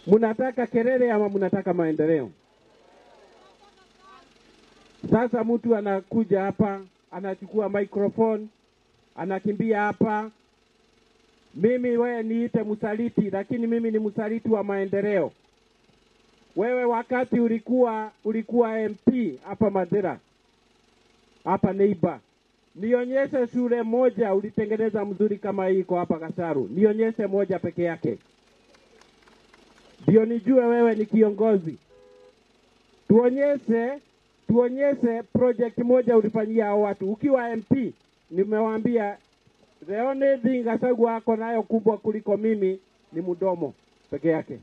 Mnataka kelele ama mnataka maendeleo? Sasa mtu anakuja hapa, anachukua microphone, anakimbia hapa. Mimi wewe niite msaliti, lakini mimi ni msaliti wa maendeleo. Wewe wakati ulikuwa MP hapa Madera, hapa neighbor, nionyeshe shule moja ulitengeneza mzuri kama hii iko hapa Gacharu. Nionyeshe moja peke yake, ndio nijue wewe ni kiongozi. Tuonyeshe project moja ulifanyia hao watu ukiwa MP. Nimewaambia the only thing Gachagua ako nayo kubwa kuliko mimi ni mdomo peke yake.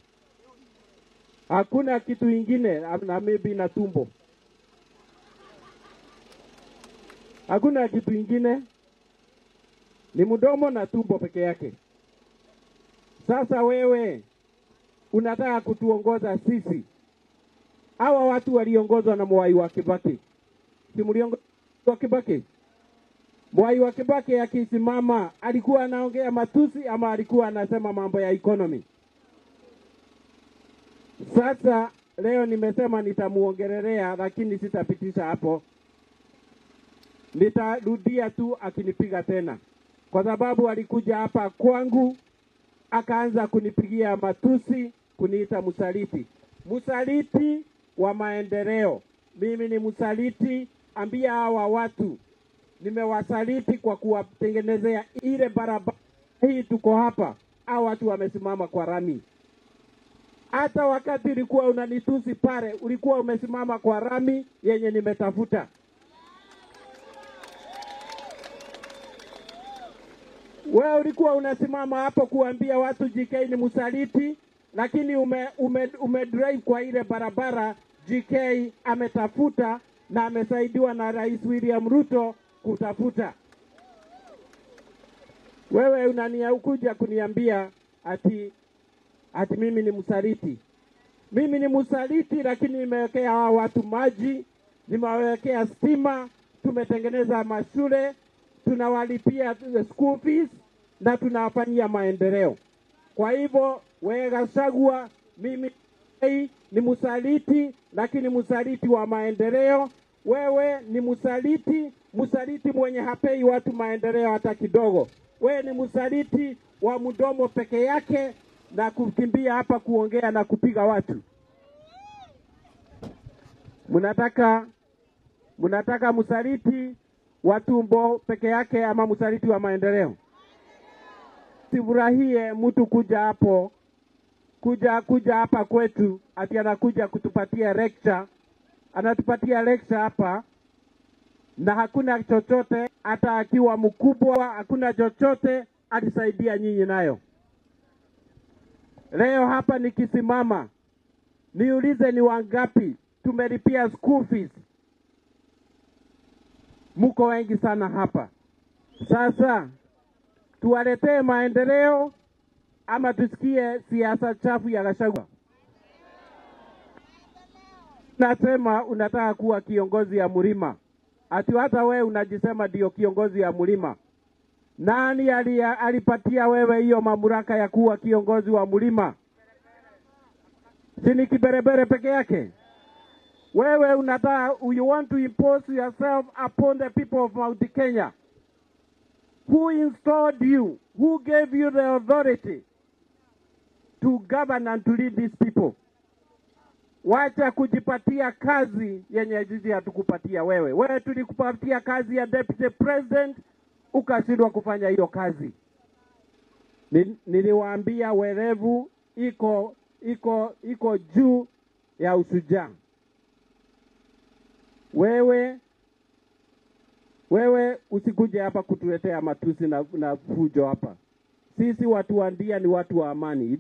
Hakuna kitu ingine, na maybe na tumbo. Hakuna kitu ingine, ni mdomo na tumbo peke yake. Sasa wewe unataka kutuongoza sisi. Hawa watu waliongozwa na Mwai wa Kibaki. Si mliongozwa Kibaki? Mwai wa Kibaki akisimama alikuwa anaongea matusi ama alikuwa anasema mambo ya economy? Sasa leo nimesema nitamuongelelea, lakini sitapitisha hapo. Nitarudia tu akinipiga tena, kwa sababu alikuja hapa kwangu akaanza kunipigia matusi, kuniita msaliti. Msaliti wa maendeleo. Mimi ni msaliti. Ambia hawa watu nimewasaliti kwa kuwatengenezea ile barabara hii tuko hapa. Hawa watu wamesimama kwa rami. Hata wakati ulikuwa unanitusi pale, ulikuwa umesimama kwa rami yenye nimetafuta. Wewe ulikuwa unasimama hapo kuambia watu GK ni msaliti, lakini ume drive kwa ile barabara GK ametafuta na amesaidiwa na Rais William Ruto kutafuta. Wewe unaniakuja kuniambia ati mimi ni msaliti. Mimi ni msaliti, lakini nimewekea hawa watu maji, nimewekea stima, tumetengeneza mashule, tunawalipia school fees na tunawafanyia maendeleo. Kwa hivyo wewe Gachagua, mimi ni msaliti, lakini msaliti wa maendeleo. Wewe ni msaliti, msaliti mwenye hapei watu maendeleo hata kidogo. Wewe ni msaliti wa mdomo peke yake na kukimbia hapa kuongea na kupiga watu. Mnataka msaliti wa tumbo peke yake ama msaliti wa maendeleo? Sifurahie mtu kuja hapo, kuja hapa kwetu ati anakuja kutupatia lecture. Anatupatia lecture hapa na hakuna chochote, hata akiwa mkubwa hakuna chochote alisaidia nyinyi nayo. Leo hapa nikisimama niulize ni wangapi tumelipia school fees? Muko wengi sana hapa. Sasa tuwaletee maendeleo ama tusikie siasa chafu ya Gachagua? Nasema unataka kuwa kiongozi ya mlima. Ati hata wewe unajisema ndio kiongozi ya mlima. Nani alipatia wewe hiyo mamlaka ya kuwa kiongozi wa mlima? Si ni kiberebere peke yake? Wewe unataka, you want to impose yourself upon the people of Mount Kenya. Who installed you? Who gave you the authority to govern and to lead these people? Wacha kujipatia kazi yenye sisi hatukupatia wewe. Wewe tulikupatia kazi ya deputy president, ukashindwa kufanya hiyo kazi. Niliwaambia werevu iko juu ya ushujaa. Wewe usikuje hapa kutuletea matusi na fujo hapa. Sisi watu wa Ndia ni watu wa amani.